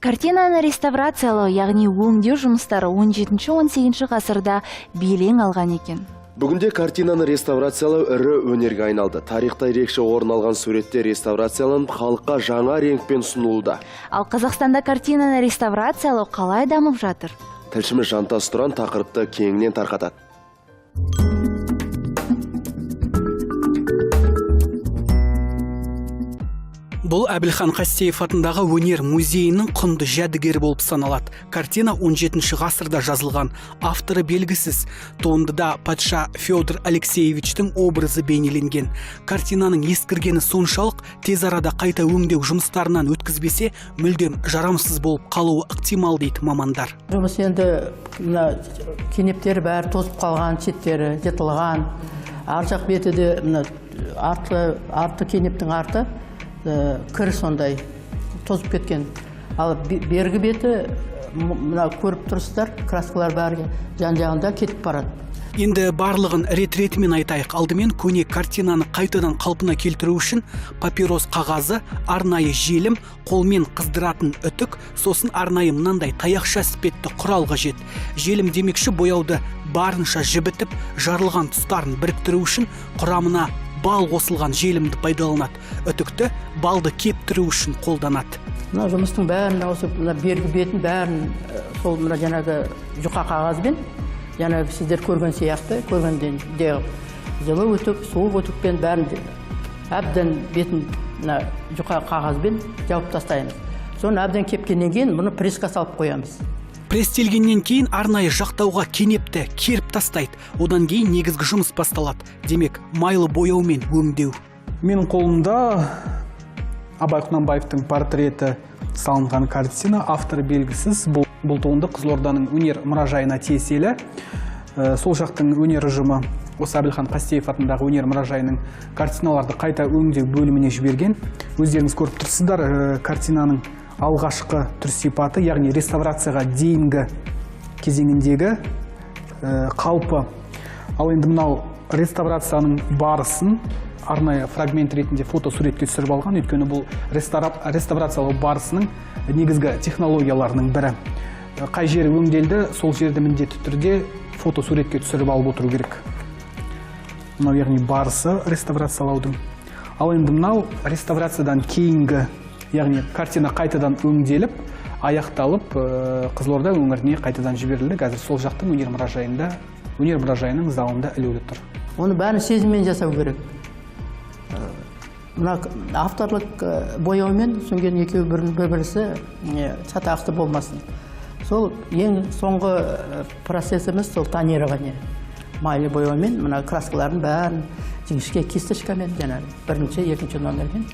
Картинаны реставрациялау, яғни өңдеу жұмыстары 17-18 ғасырда белең алған екен. Бүгінде картинаны реставрациялау ірі өнерге айналды. Тарихта ерекше орын алған суреттер реставрацияланып, халыққа жаңа реңкпен ұсынылуда. Ал Қазақстанда картинаны реставрациялау қалай дамып жатыр? Тілшіміз Жантас Тұран тақырыпты кеңінен тарқатады. Бұл Әбілхан Қастеев атындағы өнер музейінің құнды жәдігері болып саналады. Картина 17 ғасырда жазылған, авторы белгісіз. Туындыда патша Федор Алексеевичтің образы бейнеленген. Картинаның ескіргені соншалық, тез арада қайта өңдеу жұмыстарынан өткізбесе, мүлдем жарамсыз болып қалуы ықтимал, дейді мамандар. Жұмыс енді мына кенептері бәрі тозып қалған, шеттері жыртылған. Ар жақ беті де мына арты кенептің арты кір сондай тозып кеткен. Ал бергі беті мына көріп тұрсыздар, краскалар бәрі жан-жағында кетіп барады. Енді барлығын рет-ретімен айтайық. Алдымен көне картинаны қайтадан қалпына келтіру үшін папирос қағазы, арнайы желім, қолмен қыздыратын үтік, сосын арнайы мынандай таяқша іспетті құрал қажет. Желім демекші, бояуды барынша жібітіп, жарылған тұстарын біріктіру үшін құрамына бал қосылған желімді пайдаланады. Үтікті балды кептіру үшін қолданады. Мына жұмыстың бәрін осы мына бергі бетін бәрін сол мына жаңағы жұқа қағазбен, жаңағы сіздер көрген сияқты, көргенден де жылы үтік, суық үтікпен бәрін әбден бетін мына жұқа қағазбен жауып тастаймыз. Соны әбден кепкеннен кейін мұны пресске салып қоямыз. Пресстелгеннен кейін арнайы жақтауға кенепті керіп тастайды. Одан кейін негізгі жұмыс басталады. Демек, майлы бояумен өңдеу. Менің қолымда Абай Құнанбаевтың портреті салынған картина, авторы белгісіз. Бұл туынды Қызылорданың өнер мұражайына тиеселі. Сол жақтың өнер ұжымы осы Әбілхан Қастеев атындағы өнер мұражайының картиналарды қайта өңдеу бөліміне жіберген. Өздеріңіз көріп тұрсыздар, картинаның алғашқы түр сипаты, яғни реставрацияға дейінгі кезеңіндегі қалпы. Ал енді мынау реставрацияның барысын арнайы фрагмент ретінде фотосуретке түсіріп алған, өйткені бұл реставрациялау барысының негізгі технологияларының бірі. Қай жері өңделді, сол жерді міндетті түрде фотосуретке түсіріп алып отыру керек. Мынау яғни барысы реставрациялаудың. Ал енді мынау реставрациядан кейінгі, яғни картина қайтадан өңделіп, аяқталып, Қызылорда өңіріне қайтадан жіберілді. Қазір сол жақтың өнер мұражайының залында ілулі тұр. Оны бәрін сезіммен жасау керек. Мына авторлық бояумен содан екеуі бір-бірісі шатақты болмасын. Сол ең соңғы процесіміз сол тонирование. Майлы бояумен мына краскалардың бәрін жіңішке кисточкамен, жаңағы бірінші, екінші номермен.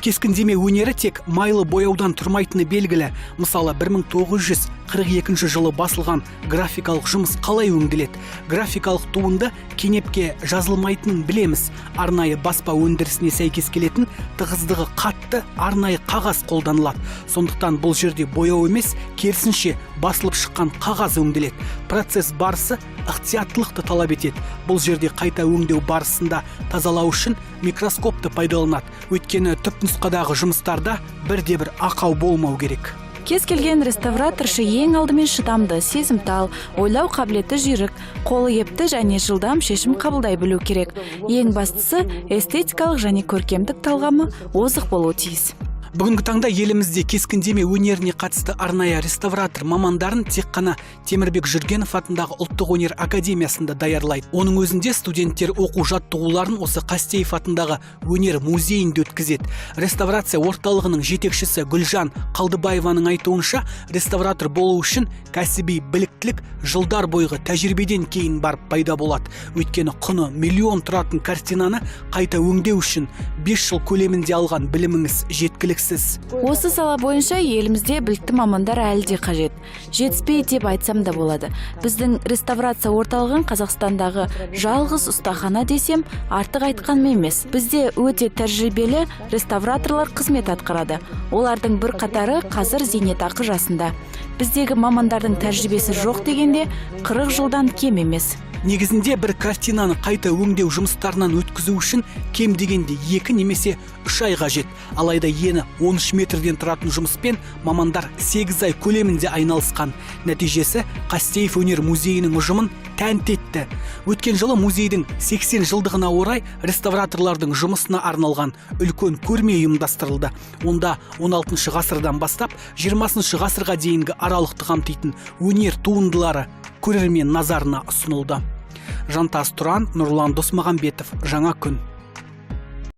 Кескіндеме өнері тек майлы бояудан тұрмайтыны белгілі. Мысалы, 1942 жылы басылған графикалық жұмыс қалай өңделеді? Графикалық туынды кенепке жазылмайтынын білеміз. Арнайы баспа өндірісіне сәйкес келетін тығыздығы қатты арнайы қағаз қолданылады. Сондықтан бұл жерде бояу емес, керісінше басылып шыққан қағаз өңделеді. Процесс барысы ықтияттылықты талап етеді. Бұл жерде қайта өңдеу барысында тазалау үшін микроскопты пайдаланады. Өйткені түпнұсқадағы жұмыстарда бірде-бір ақау болмау керек. Кез келген реставраторшы ең алдымен шыдамды, сезімтал, ойлау қабілеті жүйрік, қолы епті және жылдам шешім қабылдай білу керек. Ең бастысы, эстетикалық және көркемдік талғамы озық болуы тиіс. Бүгінгі таңда елімізде кескіндеме өнеріне қатысты арнайы реставратор мамандарын тек қана Темірбек Жүргенов атындағы ұлттық өнер академиясында даярлайды. Оның өзінде студенттер оқу жаттығуларын осы Қастеев атындағы өнер музейінде өткізеді. Реставрация орталығының жетекшісі Гүлжан Қалдыбаеваның айтуынша, реставратор болу үшін кәсіби біліктілік жылдар бойғы тәжірибеден кейін барып пайда болады. Өйткені құны миллион тұратын картинаны қайта өңдеу үшін 5 жыл көлемінде алған біліміңіз жеткіліксіз. Осы сала бойынша елімізде білікті мамандар әлі де қажет. Жетіспейді деп айтсам да болады. Біздің реставрация орталығын Қазақстандағы жалғыз ұстахана десем, артық айтқаным емес. Бізде өте тәжірибелі реставраторлар қызмет атқарады. Олардың бір қатары қазір зейнетақы жасында. Біздегі мамандардың тәжірибесі жоқ дегенде 40 жылдан кем емес. Негізінде бір картинаны қайта өңдеу жұмыстарынан өткізу үшін кем дегенде 2 немесе 3 ай қажет. Алайда ені 13 метрден тұратын жұмыспен мамандар 8 ай көлемінде айналысқан. Нәтижесі Қастеев өнер музейінің ұжымын тәнті етті. Өткен жылы музейдің 80 жылдығына орай реставраторлардың жұмысына арналған үлкен көрме ұйымдастырылды. Онда 16 ғасырдан бастап 20 ғасырға дейінгі аралықты қамтитын өнер туындылары көрермен назарына ұсынылды. Жантас Тұран, Нұрлан Досмағамбетов, «Жаңа күн».